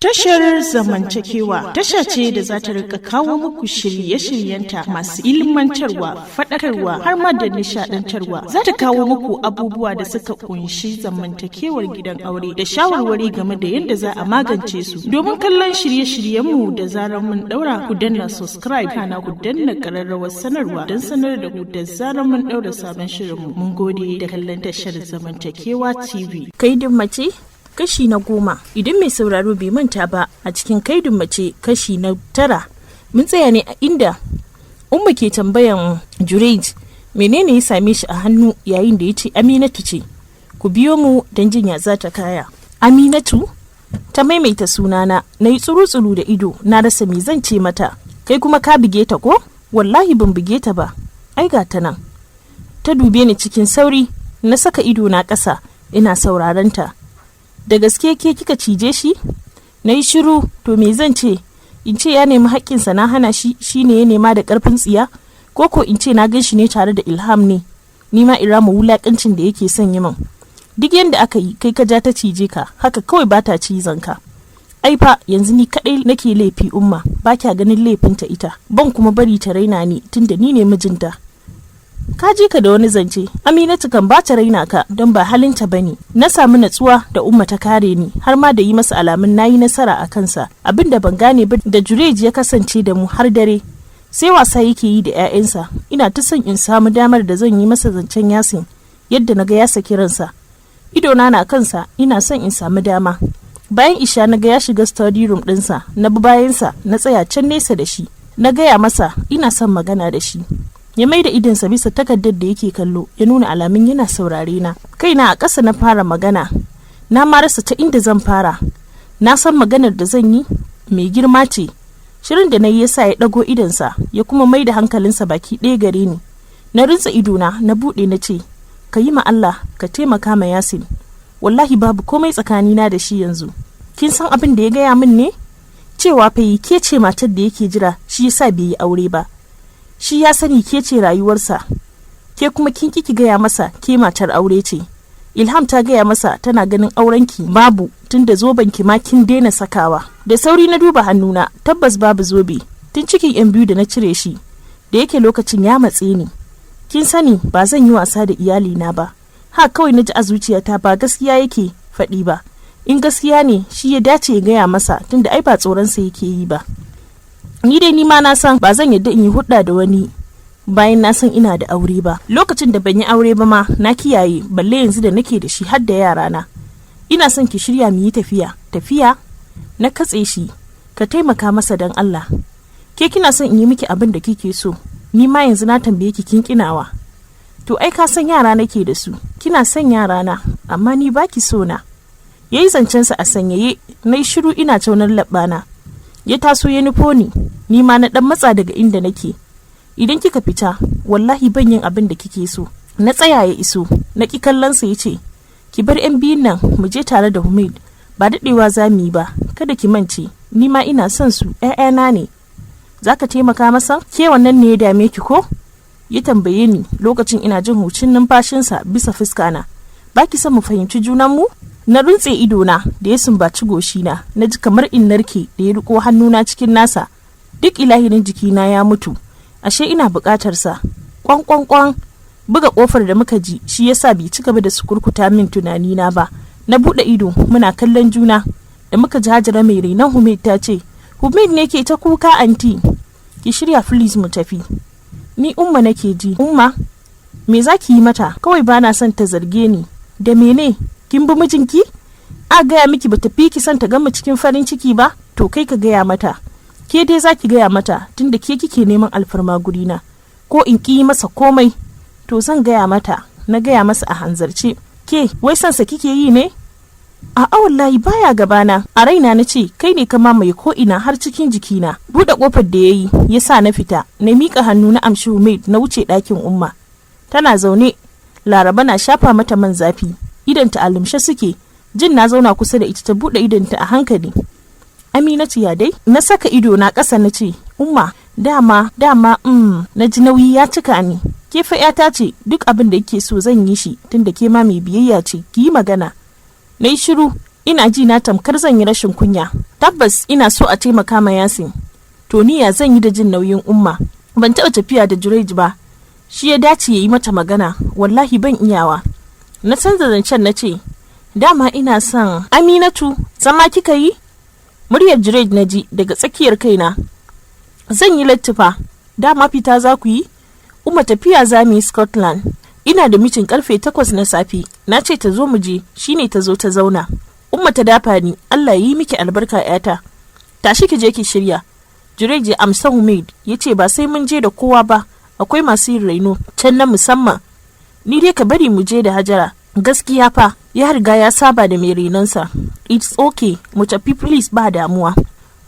Tashar zamantakewa tasha ce da za ta rika kawo muku shirye-shiryenta masu ilmantarwa, faɗakarwa har ma da nishaɗantarwa. Za ta kawo muku abubuwa da suka kunshi zamantakewar gidan aure da shawarwari game da yadda za a magance su. Domin kallon shirye-shiryenmu da zarar mun ɗaura, ku danna subscribe, kana ku danna ƙararrawar sanarwa don sanar da ku da zarar mun ɗaura sabon shirinmu. Mun gode da kallon tashar Zamantakewa TV. Kaidin Mace kashi na 10. Idan mai sauraro bai manta ba, a cikin Kaidin Mace kashi na 9 mun tsaya ne a inda Umma ke tambayan Jurej menene ya same shi a hannu yayin da ya ce Aminatu ce. Ku biyo mu don jin ya za ta kaya. Aminatu ta maimaita sunana, na yi tsuru-tsuru da ido, na rasa me zan ce mata. Kai kuma ka buge ta ko? Wallahi ban buge ta ba, ai ga ta nan. Ta dube ni cikin sauri, na saka ido na ƙasa ina sauraron ta. Da gaske ke kika cije shi? Na yi shiru. To me zan ce? In ce ya nemi haƙƙinsa na hana shi, shine ya nema da ƙarfin tsiya? Ko ko in ce na gan shi ne tare da Ilham ne, ni ma irama wulaƙancin da yake son yi min? Duk yanda aka yi, kai ka ja ta cije ka, haka kawai ba ta cizon ka. Ai fa yanzu ni kaɗai nake laifi, Umma, ba kya ganin laifinta ita. Ban kuma bari ta raina ni, tunda ni ne mijinta. Ka ji ka da wani zance. Aminatu kan ba ta raina ka don ba halinta ba ne. Na samu natsuwa da Umma ta kare ni, har ma da yi masa alamun nayi nasara a kansa. Abin da ban gane ba, da Jureji ya kasance da mu har dare, sai wasa yake yi da 'ya'yansa. Ina ta son in samu damar da zan yi masa zancen Yasin. Yadda na ga ya saki ransa, idona na kansa, ina son in samu dama. Bayan isha na ga ya shiga study room ɗinsa. Na bi bayansa, na tsaya can nesa da shi, na gaya masa ina son magana da shi. Ya mai da idonsa bisa takardar da yake kallo, ya nuna alamun yana saurare na. Kaina a ƙasa na fara magana. Na ma rasa ta inda zan fara. Na san maganar da zan yi mai girma ce. Shirin da na yi yasa ya ɗago idonsa, ya kuma mai da hankalinsa baki ɗaya gare ni. Na rintsa idona, na buɗe, na ce, "Ka yi ma Allah ka taimaka ma Yasin. Wallahi babu komai tsakanina da shi yanzu." Kin san abin da ya gaya min ne? Cewa fa yi ke ce matar da yake jira, shi yasa bai yi aure ba. Shi ya sani ke ce rayuwarsa, ke kuma kin ki gaya masa ke matar aure ce. Ilham ta gaya masa tana ganin aurenki babu, tunda zoben ki ma kin daina sakawa. Da sauri na duba hannuna, tabbas babu zobe tun cikin yan biyu da na cire shi, da yake lokacin ya matse ni. Kin sani ba zan yi wasa da iyalina ba. Ha kawai na ji a zuciyata ba gaskiya yake faɗi ba. In gaskiya ne, shi ya dace ya gaya masa, tunda ai ba tsoronsa yake yi ba. Ni dai ni ma na san ba zan yadda in yi hudda da wani bayan na san ina da aure ba. Lokacin da ban yi aure ba ma na kiyaye, balle yanzu da nake da shi har da yarana. Ina son ki shirya mu yi tafiya. Tafiya? Na katse shi. Ka taimaka masa don Allah. Ke kina son in yi miki abin da kike so, ni ma yanzu na tambaye ki kin kinawa. To ai ka san yara nake da su. Kina son yara na, amma ni baki so na. Yayi zancensa a sanyaye. Na yi shiru ina taunar labbana. Ya taso ya nufo ni, ni ma na dan matsa daga inda nake. Idan kika fita, wallahi ban yin abin da kike so. Na tsaya ya iso, na ki kallon sa. Yace, "Ki bar yan biyun nan, mu je tare da Humaid, ba daɗewa za mu yi ba. Kada ki mance ni ma ina son su, ƴaƴana ne. Zaka taimaka masa? Ke wannan ne ya dame ki ko?" Ya tambaye ni lokacin ina jin hucin numfashinsa bisa fuskana. Ba ki son mu fahimci junanmu? Na runtse idona da ya sumbaci goshina, na ji kamar in narke da ya riko hannuna cikin nasa. Duk ilahirin jikina ya mutu, ashe ina buƙatar sa. Kwan kwan kwan, buga kofar da muka ji shi yasa bai ci gaba da sukurkuta min tunanina ba. Na buɗe ido, muna kallon juna da muka ji Hajara mai renon Humaid ta ce, "Humaid ne ke ta kuka. Anti, ki shirya please, mu tafi." Ni Umma nake ji. Umma, me za ki yi mata? Kawai bana son ta zarge ni. Da mene? Kin bi mijinki? A gaya miki bata fi ki son ta gama cikin farin ciki ba? To kai ka gaya mata. Ke dai za ki gaya mata, tunda ke kike neman alfarma gurina. Ko in ki yi masa komai? To zan gaya mata, na gaya masa a hanzarce. Ke wai sansa kike yi ne? A'a, wallahi baya gabana. A raina na ce, kai ne ka mamaye ko ina har cikin jikina. Buɗe kofar da yayi ya sa na fita, na miƙa hannu na amshi Humaid, na wuce ɗakin Umma. Tana zaune, Laraba na shafa mata man zafi, idanta a lumshe suke. Jin na zauna kusa da ita, ta buɗe idanta a hankali. Aminatu, ya dai? Na saka ido na ƙasa, na ce, "Umma, dama dama na ji nauyi ya cika ni. Ke fa 'yata ce, duk abin da yake so zan yi shi, tunda ke ma mai biyayya ce. Ki yi magana." Na yi shiru. Ina ji na tamkar zan yi rashin kunya. Tabbas ina so a taimaka ma Yasin. To ni ya zan yi da jin nauyin Umma? Ban taɓa tafiya da Jurej ba. Shi ya dace ya yi mata magana, wallahi ban iyawa. Na canza zancen na ce, dama ina son Aminatu, zama kika yi? Muryar Jurej na ji daga tsakiyar kaina. Zan yi lattifa, dama fita za ku yi? Umma, tafiya za mu yi Scotland. Ina da meeting karfe 8 na safe, na ce ta zo mu je, shine ta zo ta zauna. Umma ta dafa ni, Allah yi miki albarka, yata. Tashi ki je ki shirya. Jurej ya amsa Humaid, ya ce ba sai mun je da kowa ba, akwai masu yin raino can na musamman. Ni dai ka bari mu je da Hajara. Gaskiya fa, ya riga ya saba da mai renonsa. It's okay, mu tafi please, ba damuwa.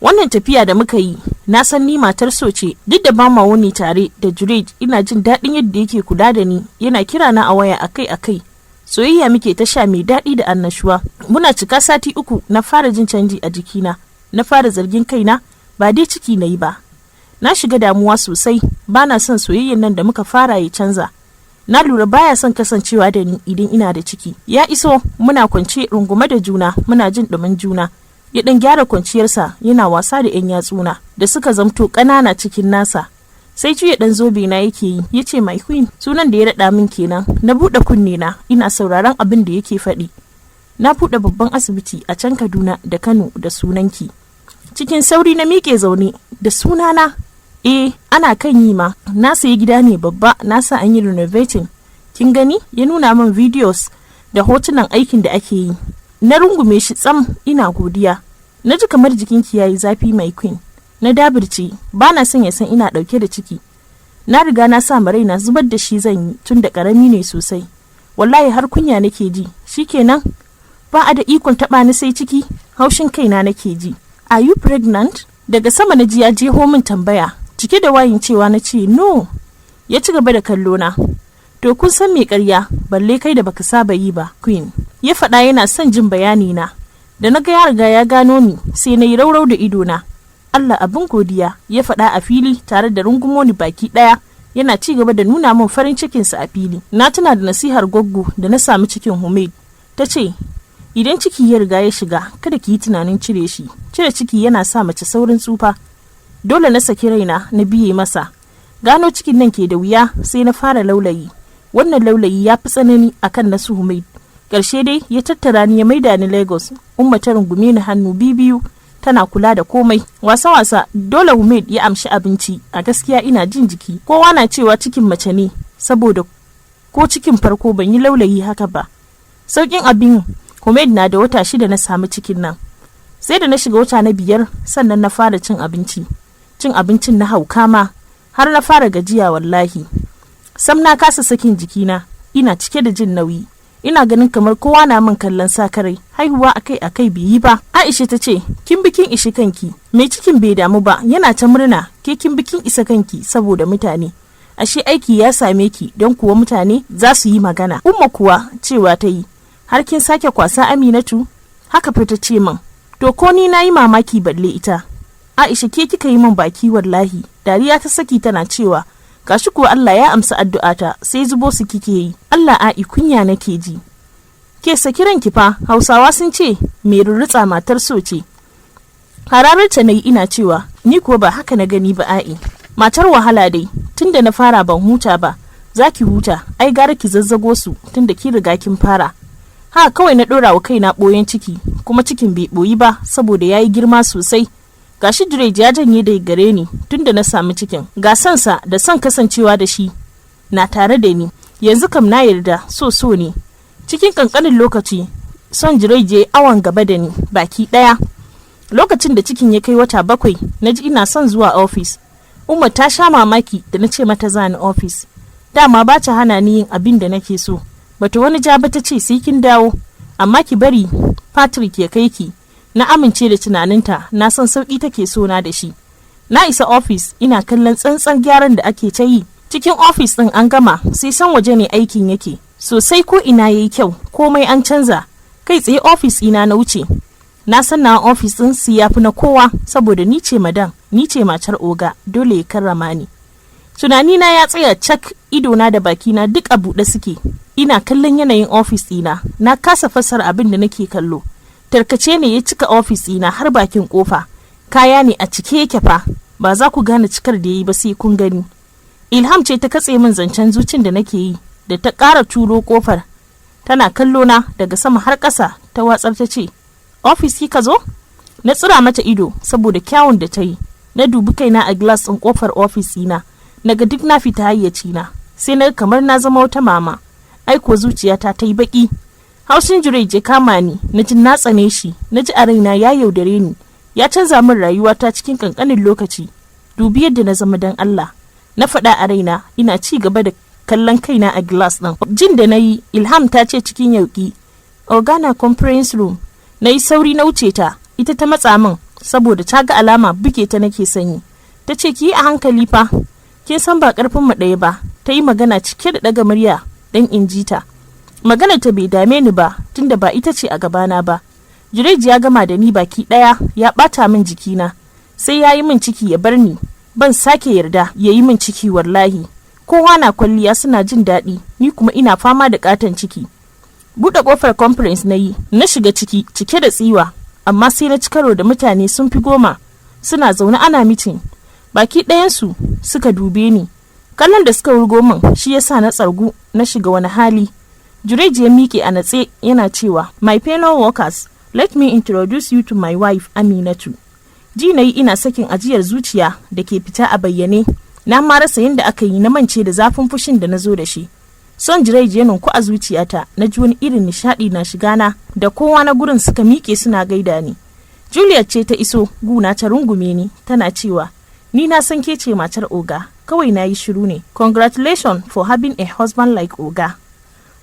Wannan tafiya da muka yi, na san ni matar so ce, duk da ba ma wuni tare da Jurej, ina jin daɗin yadda yake kula da ni, yana kira na a waya akai-akai. Soyayya muke ta sha mai daɗi da annashuwa. Muna cika sati 3 na fara jin canji a jikina, na fara zargin kaina ba dai ciki na yi ba. Na shiga damuwa sosai, ba na son soyayyan nan da muka fara ya canza. Na lura baya son kasancewa da ni idan ina da ciki. Ya iso muna kwance rungume da juna, muna jin ɗumin juna. Ya ɗan gyara kwanciyarsa, yana wasa da 'yan yatsuna da suka zamto ƙanana cikin nasa. Sai juya ɗan zobe na yake yi, ya ce, "My queen." Sunan da ya raɗa min kenan. Na buɗe kunne na ina sauraron abin da yake faɗi. "Na buɗe babban asibiti a can Kaduna da Kano da sunanki." Cikin sauri na miƙe zaune. Da sunana? Eh, ana kan yi ma. Na sayi gida ne babba, na sa an yi renovating. Kin gani? Ya nuna min videos da hotunan aikin da ake yi. Na rungume shi tsam ina godiya. "Na ji kamar jikinki yayi zafi, my queen." Na dabirce, ba na son ya san ina dauke da ciki. Na riga na sa raina zubar da shi zan yi, tun da karami ne sosai. Wallahi har kunya nake ji. Shikenan, ba a da ikon taba ni sai ciki. Haushin kaina nake ji. "Are you pregnant?" Daga sama na ji ya jeho min tambaya. Cike da wayin cewa na ce, "No." Ya ci gaba da kallo na. "To, kun san me karya, balle kai da baka saba yi ba, queen." Ya faɗa yana son jin bayani na. Da na ga ya riga ya gano ni, sai na yi raurau da ido na. "Allah abin godiya," ya faɗa a fili tare da rungumo ni baki ɗaya, yana ci gaba da nuna min farin cikinsa a fili. Na tuna da nasihar goggo da na sami cikin Humaid. Ta ce, "Idan ciki ya riga ya shiga, kada ki yi tunanin cire shi. Cire ciki yana sa mace saurin tsufa." Dole na saki raina na biye masa. Gano cikin nan ke da wuya, sai na fara laulayi. Wannan laulayi ya fi tsanani akan na su Humaid. Ƙarshe dai ya tattara ni ya maida ni Lagos. Umma ta rungume ni hannu biyu tana kula da komai. Wasa-wasa dole Humaid ya amshi abinci. A gaskiya ina jin jiki. Kowa na cewa cikin mace ne, saboda ko cikin farko ban yi laulayi haka ba. Sauƙin abin, Humaid na da wata 6 na samu cikin nan. Sai da na shiga wata na 5 sannan na fara cin abinci. Cin abincin na hauka ma, har na fara gajiya wallahi. Sam na kasa sakin jikina, ina cike da jin nauyi. Ina ganin kamar kowa na min kallon sakarai. Haihuwa akai akai bai yi ba. Aisha ta ce, "Kin bikin ishi kanki. Mai cikin bai damu ba, yana ta murna. Ke kin bikin isa kanki saboda mutane. Ashe aiki ya same ki, don kuwa mutane za su yi magana." Umma kuwa cewa ta yi, "Har kin sake kwasa, Aminatu?" Haka fa ta ce min. To, ko ni na yi mamaki, balle ita. "Aisha, ke kika yi min baki wallahi." Dariya ta saki tana cewa, "Gashi kuwa Allah ya amsa addu'ata, sai zubo su kike yi." "Allah a'i, kunya nake ji." "Ke, saki ranki fa, Hausawa sun ce mai rurrutsa matar so ce." Hararta na yi ina cewa, "Ni kuwa ba haka na gani ba, a'i. Matar wahala dai, tunda na fara ban huta ba. Za ki huta, ai gara ki zazzago su tunda ki riga kin fara." Haka kawai na ɗora wa kaina ɓoyen ciki, kuma cikin bai ɓoyi ba saboda ya yi girma sosai. Gashi Jurej ya janye da gare ni tunda na sami cikin. Ga sansa da son kasancewa da shi na tare da ni. Yanzu kam na yarda so so ne. Cikin kankanin lokaci son Jurej ya awon gaba da ni baki ɗaya. Lokacin da cikin ya kai wata 7, na ji ina son zuwa ofis. Umma ta sha mamaki da na ce mata za ni ofis. Dama ba ta hana ni yin abin da nake so. Bata wani ja ba ta ce, "Sai kin dawo, amma ki bari Patrick ya kai ki." Na amince da tunaninta, na san sauki take so na da shi. Na isa ofis ina kallon tsantsan gyaran da ake ta yi cikin ofis din. An gama, sai san waje ne aikin yake sosai. Ko ina yayi kyau, komai an canza. Kai tsaye ofis ina na wuce. Na san na ofis din su yafi na kowa, saboda ni ce madam, ni ce matar oga, dole ya karrama ni. Tunanina ya tsaya cak, idona da bakina duk a buɗe suke, ina kallon yanayin ofis ɗina. Na kasa fassara abin da nake kallo. Tarkace ne ya cika ofis ɗina har bakin kofa. Kaya ne a cike yake fa, ba za ku gane cikar da ya yi ba sai kun gani. Ilham ce ta katse min zancen zucin da nake yi da ta ƙara turo kofar. Tana kallo na daga sama har ƙasa, ta watsar ta ce, "Ofis kika zo?" Na tsira mata ido saboda kyawun da ta yi. Na dubi kaina a glass ɗin kofar ofis ɗina, naga duk na fita hayyaci na, sai na kamar na zama wata mama. Aiko zuciyata ta yi baki. Haushin Jurej ya kama ni, na ji na tsane shi. Na ji a raina ya yaudare ni, ya canza min rayuwata cikin kankanin lokaci. "Dubi yadda na zama, dan Allah," na faɗa a raina ina ci gaba da kallon kaina a glass ɗin. Jin da na yi Ilham ta ce cikin yauki, "Oga na conference room." Na yi sauri na wuce ta. Ita ta matsa min saboda ta ga alama buge ta nake sanyi. Ta ce, "Ki yi a hankali fa, kin san ba karfin mu ɗaya ba." Ta yi magana cike da ɗaga murya dan in ji ta. Magana ta bai dame ni ba, tunda ba ita ce a gabana ba. Jureji ya gama da ni baki ɗaya, ya ɓata min jikina, sai ya yi min ciki ya bar ni. Ban sake yarda ya yi min ciki wallahi. Kowa na kwalliya suna jin daɗi, ni kuma ina fama da ƙaton ciki. Buɗe ƙofar conference na yi, na shiga ciki cike da tsiwa, amma sai na ci karo da mutane sun fi 10 suna zaune ana meeting. Baki ɗayansu suka dube ni. Kallon da suka wurgo min shi yasa na tsargu, na shiga wani hali. Jureji ya miƙe a natse yana cewa, "My fellow workers, let me introduce you to my wife, Aminatu." Ji na yi ina sakin ajiyar zuciya da ke fita a bayyane. Na ma rasa yadda aka yi na mance da zafin fushin da na zo da shi. Son Jureji ya ninku a zuciyata. Na ji wani irin nishaɗi na shiga na da kowa na gurin suka miƙe suna gaida ni. Juliet ce ta iso guna ta rungume ni tana cewa, "Ni na san ke ce matar oga, kawai na yi shiru ne. Congratulations for having a husband like oga."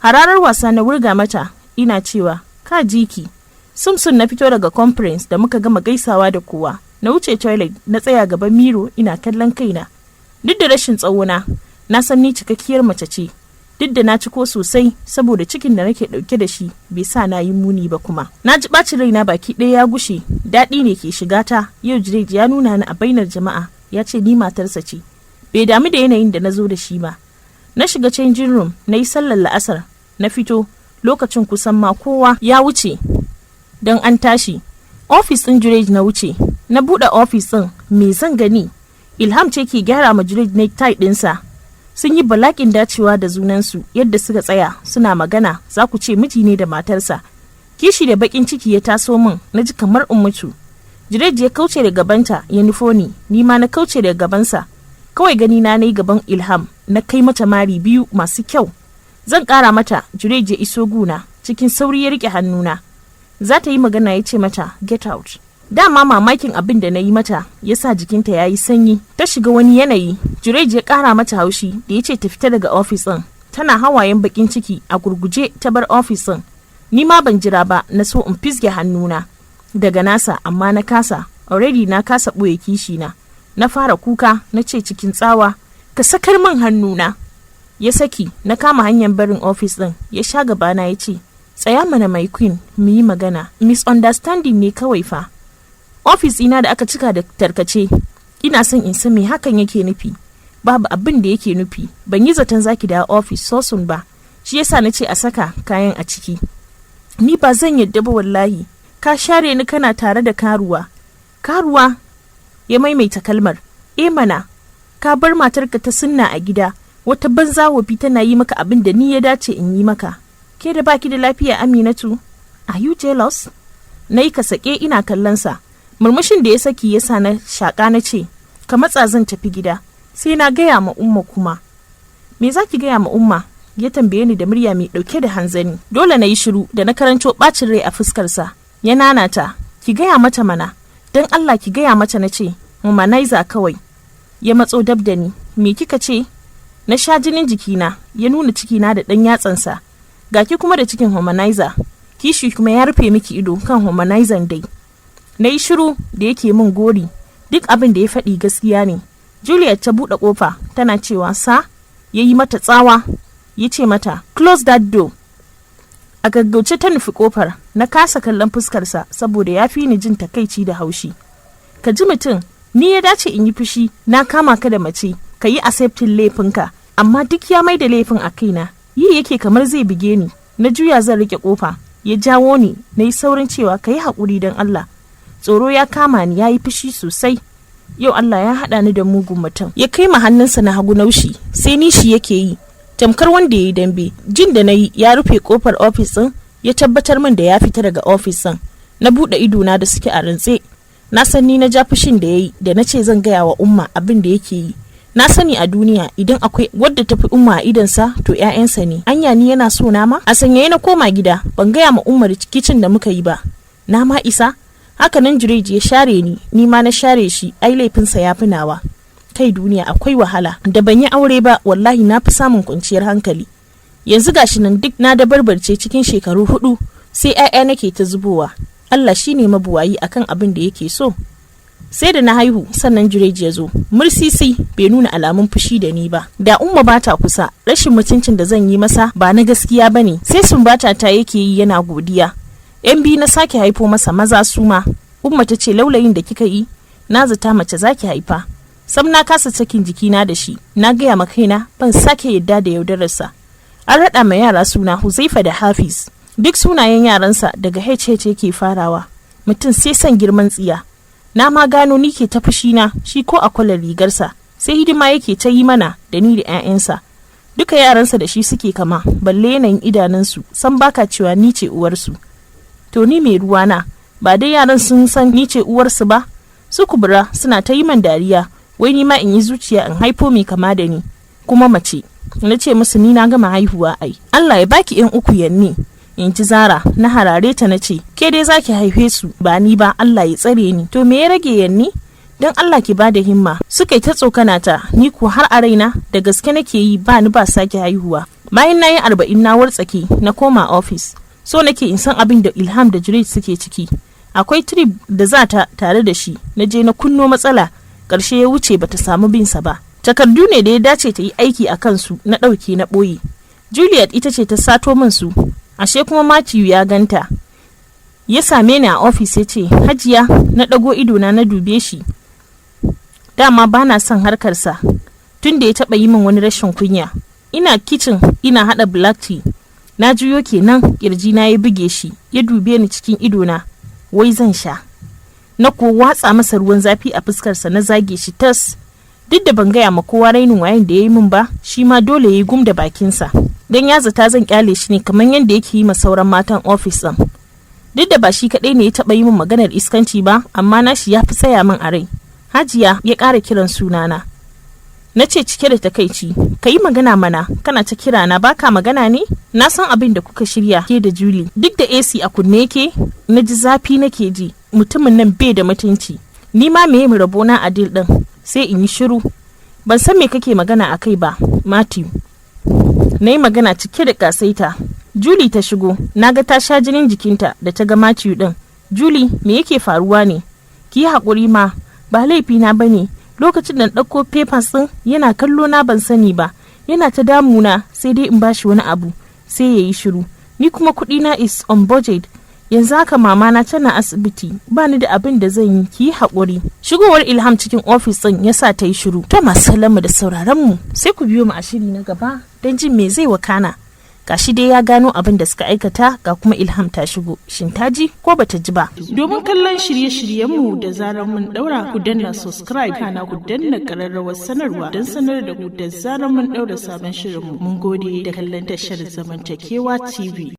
Hararar wasa na wurga mata ina cewa, "Ka jiki." Sumsun na fito daga conference da muka gama gaisawa da kowa. Na wuce toilet, na tsaya gaban mirror ina kallon kaina. Duk da rashin tsawona, na san ni cikakkiyar mace ce. Duk da na ciko sosai saboda cikin da nake dauke da shi, bai sa na yi muni ba. Kuma na ji bacin raina baki ɗaya ya gushe, daɗi ne ke shiga ta. Yau Jurej ya nuna ni a bainar jama'a, ya ce ni matarsa ce, bai damu da yanayin da na zo da shi ba. Na shiga changing room, na yi sallar la'asar, na fito. Lokacin kusan ma kowa ya wuce don an tashi. Ofis ɗin Jurej na wuce. Na buɗe ofis ɗin, me zan gani? Ilham ce ke gyara ma Jurej necktie ɗinsa. Sun yi balakin dacewa da junansu. Yadda suka tsaya suna magana, za ku ce miji ne da matarsa. Kishi da bakin ciki ya taso min, na ji kamar in mutu. Jurej ya kauce da gabanta ya nufo ni, ni ma na kauce daga gabansa. Kawai gani na nayi gaban Ilham, na kai mata mari biyu masu kyau. Zan kara mata, Jurej ya iso guna cikin sauri ya rike hannuna. Za ta yi magana ya ce mata, "Get out." Dama mamakin abin da na yi mata ya sa jikinta ya yi sanyi, ta shiga wani yanayi. Jurej ya kara mata haushi da ya ce ta fita daga ofis ɗin. Tana hawayen bakin ciki, a gurguje ta bar ofis ɗin. Ni ma ban jira ba, na so in fisge hannuna daga nasa amma na kasa. Already na kasa ɓoye kishi na. Na fara kuka, na ce cikin tsawa, "Ka sakar min hannuna." Ya saki, na kama hanyar barin ofis ɗin. Ya sha gabana ya ce, "Tsaya mana my queen, mu yi magana. Misunderstanding ne kawai fa." Ofis ina da aka cika da tarkace, ina son in san me hakan yake nufi. Babu abin da yake nufi. Ban yi zaton zaki dawo ofis so soon ba, shi yasa na ce a saka kayan a ciki. Ni ba zan yadda ba wallahi. Ka share ni kana tare da karuwa. Karuwa? Ya maimaita kalmar. E mana, ka bar matarka ta sunna a gida, wata banza wofi tana yi maka abin da ni ya dace in yi maka. Ke da baki da lafiya, Aminatu. Are you jealous? Na yi kasake ina kallonsa. Murmushin da ya saki ya sa na shaƙa, na ce, "Ka matsa, zan tafi gida. Sai na gaya ma Umma kuma." "Me za ki gaya ma Umma?" ya tambaye ni da murya mai ɗauke da hanzari. Dole na yi shiru da na karanto ɓacin rai a fuskarsa. Ya nanata, "Ki gaya mata mana, don Allah ki gaya mata." Na ce, "Womanizer kawai." Ya matso dab da ni. "Me kika ce?" Na sha jinin jikina. Ya nuna cikina da ɗan yatsansa. "Ga ki kuma da cikin womanizer, kishi kuma ya rufe miki ido kan womanizer dai." Na yi shiru da yake min gori. Duk abin da ya faɗi gaskiya ne. Juliet ta buɗe ƙofa tana cewa, "Sir." Ya yi mata tsawa, ya ce mata, "Close that door." A gaggauce ta nufi ƙofar. Na kasa kallon fuskarsa saboda ya fi ni jin takaici da haushi. Ka ji mutum, ni ya dace in yi fushi na kama ka da mace, ka yi accepting laifinka, amma duk ya mai da laifin a kaina. Yi yake kamar zai buge ni. Na juya zan rike kofa. Ya jawo ni. Na yi saurin cewa, "Ka yi haƙuri don Allah, tsoro ya kama ni." Ya yi fushi sosai. Yau Allah ya haɗa ni da mugun mutum. Ya kai ma hannunsa na hagu naushi, sai nishi yake yi tamkar wanda ya yi dambe. Jin da na yi ya rufe kofar ofis ɗin ya tabbatar min da ya fita daga ofis ɗin. Na buɗe idona da suke a rintse. Na san ni na ja fushin da ya yi da na ce zan gaya wa Umma abin da yake yi. Na sani a duniya idan akwai wadda tafi Umma a idansa, to 'ya'yansa ne. Anya ni yana so na ma? A sanyaye na koma gida. Ban gaya ma Umma rikicin da muka yi ba. Na ma isa haka nan. Jureji ya share ni, ni ma na share shi. Ai laifinsa ya fi nawa. Kai, duniya akwai wahala. Da ban yi aure ba, wallahi na fi samun kwanciyar hankali. Yanzu gashi nan duk na da barbarce cikin shekaru 4, sai 'ya'ya nake ta zubowa. Allah shine mabuwayi akan abin da yake so. Sai da na haihu sannan Jureji ya zo. Mursisi bai nuna alamun fushi da ni ba. Da Umma bata kusa, rashin mutuncin da zan yi masa ba na gaskiya bane. Sai sumbata ta yake yi yana godiya. Yan biyu na sake haifo masa, maza suma. Umma ta ce, "Laulayin da kika yi, na zata mace zaki haifa." Sam na kasa sakin jikina da shi. Na gaya ma kaina ban sake yadda da yaudararsa. An raɗa ma yara suna Huzaifa da Hafiz. Duk sunayen yaransa daga HH yake farawa. Mutum sai son girman tsiya. Na ma gano ni ke ta fushi na, shi ko a kwalar rigarsa. Sai hidima yake ta yi mana da ni da 'ya'yansa. Duka yaransa da shi suke kama, balle yanayin idanunsu, san baka cewa ni ce uwarsu. To ni mai ruwana, ba dai yaran sun san ni ce uwarsu ba. Su Kubura suna ta yi man dariya, wai ni ma in yi zuciya in haifo mai kama da ni kuma mace. Na ce musu ni na gama haihuwa ai. "Allah ya baki yan uku yanni," in ji Zara. Na harare ta na ce, "Ke dai zaki haife su, ba ni ba. Allah ya tsare ni." "To me ya rage yanni? Don Allah ki bada himma." Suka yi ta tsokana ta, ni ko har a raina da gaske nake yi, ba ni ba sake haihuwa. Bayan na yi 40 na wartsake, na koma ofis. So nake in san abin da Ilham da Jurej suke ciki. Akwai trip da za ta tare da shi. Na je na kunno matsala, ƙarshe ya wuce bata samu binsa ba. Takardu ne da ya dace ta yi aiki a kansu na ɗauke na ɓoye. Juliet ita ce ta sato min su. Ashe kuma Matthew ya ganta. Ya same ni a ofis ya ce, "Hajiya." Na ɗago idona na dube shi. Dama ba na son harkarsa tun da ya taɓa yi min wani rashin kunya. Ina kicin ina haɗa black tea, na juyo kenan kirji na ya buge shi. Ya dube ni cikin idona wai zan sha. Na ko watsa masa ruwan zafi a fuskarsa, na zage shi tas. Duk da ban gaya ma kowa rainin wayan da ya yi min ba, shi ma dole ya yi gum da bakinsa, don ya zata zan kyale shi ne kamar yadda yake yi ma sauran matan ofis ɗin. Duk da ba shi kaɗai ne ya taɓa yi min maganar iskanci ba, amma nashi ya fi tsaya min a rai. "Hajiya," ya ƙara kiran sunana. Na ce cike da takaici, "Ka yi magana mana, kana ta kira na baka magana ne? Na san abin da kuka shirya ke da Julie." Duk da AC a kunne yake, na ji zafi nake ji. Mutumin nan bai da mutunci. Ni ma meye mu rabona a deal din? Sai in yi shiru. "Ban san me kake magana a kai ba, Matthew," na yi magana cike da kasaita. Julie ta shigo. Na ga ta sha jinin jikinta da ta ga Matthew din. "Julie, me yake faruwa ne?" "Ki yi haƙuri ma, ba laifina ba ne. Lokacin da na ɗauko papers ɗin yana kallo na, ban sani ba. Yana ta damuna, sai dai in bashi wani abu sai ya yi shiru. Ni kuma kuɗi na is on budget. Yanzu haka mama na tana asibiti, ba ni da abin da zan yi. Ki yi haƙuri." Shigowar Ilham cikin ofis ɗin ya sa ta yi shiru. To masu mu da sauraron mu, sai ku biyo mu a shiri na gaba don jin me zai wakana. Gashi dai ya gano abin da suka aikata, ga kuma Ilham ta shigo. Shin ta ji ko bata ji ba? Domin kallon shirye-shiryenmu da zarar mun daura, ku danna subscribe, kana ku danna kararrawar sanarwa don sanar da ku da zarar mun daura sabon shirinmu. Mun gode da kallon tashar Zamantakewa TV.